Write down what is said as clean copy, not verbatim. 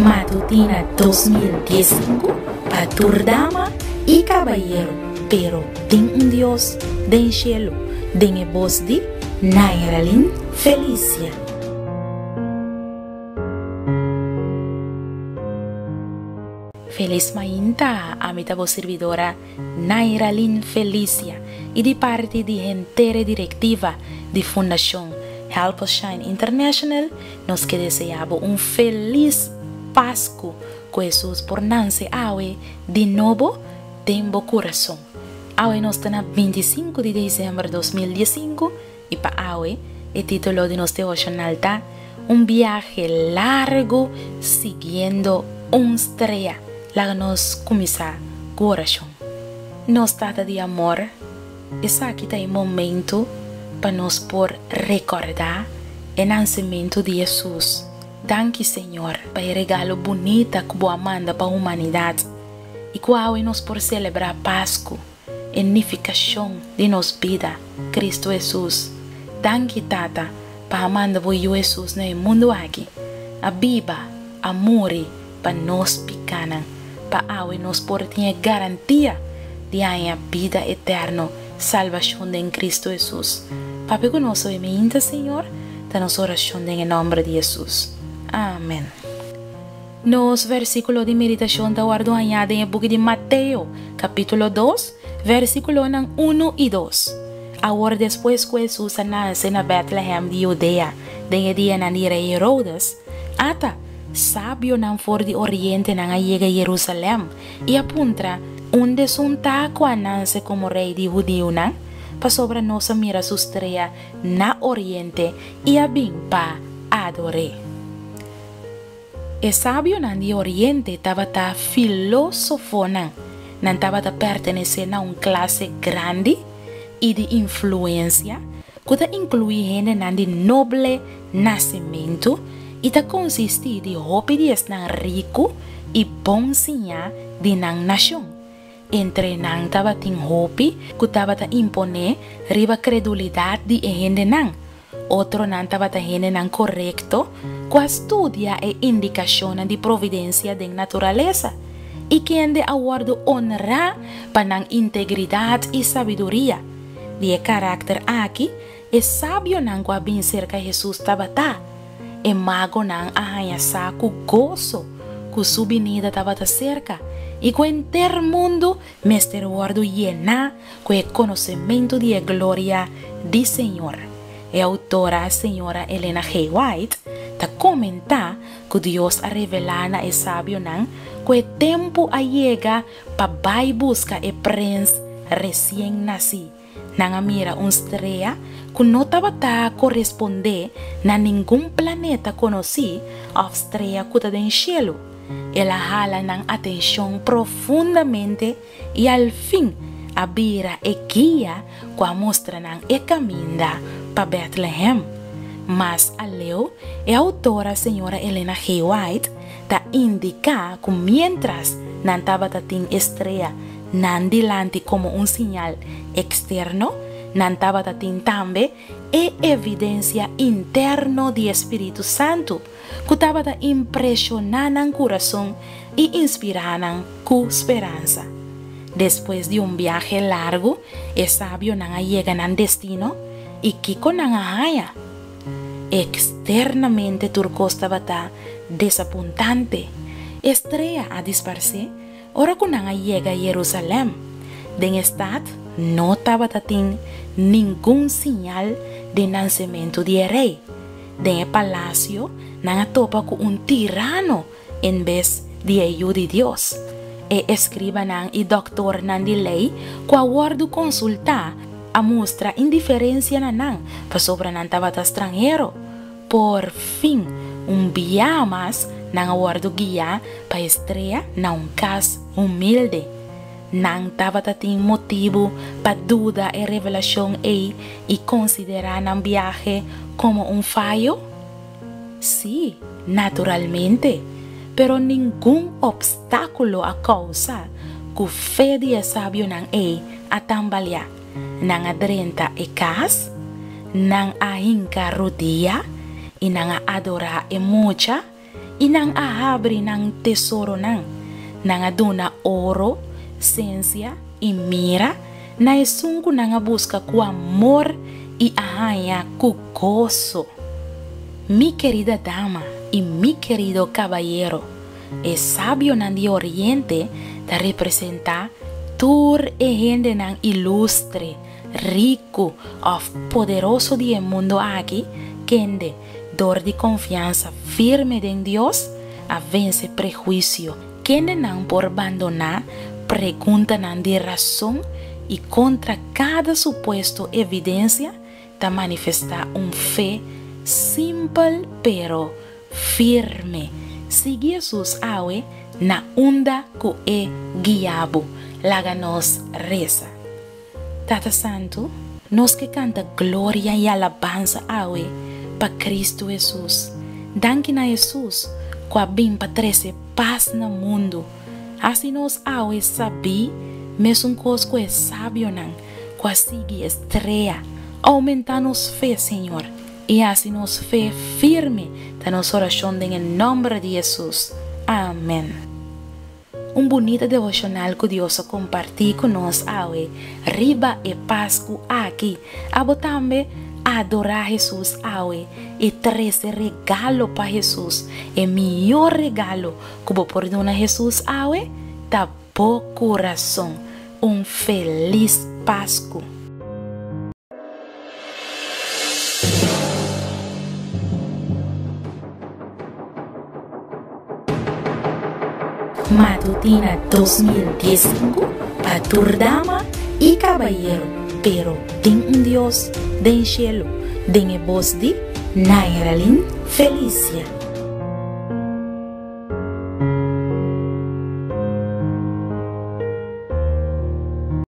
Matutina 2015 pa tur dama y cabayero, pero tin un Dios den cielo, den e bos di Nairalyn Felicia. Felis mainta, ami ta bo sirbidora Nairalyn Felicia y di parti di henter e directiva di Fundacion Help Us Shine International nos ke desea bo un felis Pascu cu Hesus por nance awe di nobo den bo curason. Awe nos ta na 25 di december 2015 y pa awe e titulo di nos devocional ta Un biahe largo siguiendo un strea. Laga nos cuminsa cu oracion. Nos Tata di amor, esaki ta e momento pa nos por recorda e nancimento di Hesus. Danki Señor pa e regalo bunita cu Bo a manda pa humanidad y cu awe nos por celebra Pascu, e nificacion di nos bida, Cristo Hesus. Danki Tata pa a manda Bo Yu Hesus na e mundo aki, a biba, a muri pa nos picanan, pa awe nos por tin e garantia di haña bida eterno, salbacion den Cristo Hesus. Papia cu nos hoy meinta, Señor, ta nos oracion den e nomber di Hesus. Amen. Nos versiculo di meditacion ta wordo hañá den e buki di Mateo, capítulo 2, versiculonan 1 y 2. Awor despues cu Hesus a nace na Bethlehem di Judea den e dianan di rey Herodes, ata, sabionan for di oriente nan a yega Jerusalem i a puntra, Unda esun ta ku a nanse komo rei di hudiunan? Pasobra nos a mira su strea na oriente i a bin pa ador'é. E sabionan di oriente tabata filósofonan. Nan tabata pertenesé na un klase grandi i di influensia ku ta inkluí hendenan di noble nasementu i ta konsistí di hopi di esnan riku i bon siñá di nan nashon. Entre nan tabatin hopi ku tabata imponé riba kredulidat di e hendenan. Otronan tabata hendenan korekto ku a studia e indikashonnan di providensia den naturalesa i kende a wòrdu onrá pa nan integridat i sabiduria. Di e karakter aki, e sabionan ku a bin serka Hesus tabata. E magonan a haña sa ku goso ku su binida tabata serka i ku henter mundu mester wòrdu yená ku e konosementu di e gloria di Señor. E outora Señora Elena G. White ta komentá ku Dios a revelá na e sabionan ku e tempu a yega pa bai buska e prens resien nasí. Nan a mira un strea ku no tabata korespondé na ningun planeta konosí òf strea ku ta den shelu. El a hala nan atenshon profundamente i al fin a bira e guia ku a mustra nan e kaminda pa Bètlehèm. Mas aleu, e outora Señora Elena G. White ta indiká ku miéntras nan tabata tin e strea nan dilanti komo un siñal eksterno, nan tabata tin tambe e evidensia interno di e spiritu santu ku tabata impreshoná nan kurason i inspirá nan ku speransa. Despues di un biahe largu, e sabionan a yega nan destino, i kiko nan a haña? Eksternamente tur kos tabata desapuntante. E strea a disparsé ora ku nan a yega Yerusalèm. Den e stat no tabata tin ningun siñal di nansementu di e rei. Den e palasio nan a topa ku un tirano en bes di e Yu di Dios. E eskribanan i dòktornan di lei ku a wòrdu konsultá a mustra indiferensia na nan pasobra nan tabata stranhero. Por fin, un bia mas nan a wòrdu guiá pa e strea na un kas humilde. Nan tabata tin motibu pa duda e revelashon ei i konsiderá nan biahe komo un fayo? Sí, naturalmente, pero ningun opstákulo a kousa ku fe di e sabionan ei a tambaleá. Nan a drenta e kas, nan a hinka rudia i nan a adorá e mucha. I nan a habri nan tesoronan. Nan a duna oro, sensia i mira na esun ku nan a buska ku amor i a haña ku goso. Mi kerida dama i mi kerido kabayero, e sabionan di Oriente ta representá tur e hendenan ilustre, riku òf poderoso di e mundu aki, kende, dor di konfiansa firme den Dios, a vense prehuisio. Kendenan por bandoná preguntanan di rason i kontra kada supuesto evidensia ta manifestá un fe simpel pero firme. Sigui Hesus awe na unda ku e guia bo. Laga nos resa. Tata Santu, nos ke kanta gloria i alabansa awe pa Kristu Hesus. Danki na Hesus ku a bin pa trese pas na mundu. Hasi nos awe sabí mesun kos ku e sabionan ku a sigui e strea. Oumentá nos fe, Señor, i hasi nos fe firme ta nos orashon den e nòmber di Hesus. Amèn. Un bunita devoshonal ku Dios a kompartí ku nos awe riba e Pasku aki. Abo tambe adorá Hesus awe i trese regalo pa Hesus. E mihó regalo ku bo por duna Hesus awe ta bo kurason. Un felis Pasku! Matutina 2015 pa tur dama i kabayero, pero tin un Dios den shelu, den e bos di Nairalyn Felicia.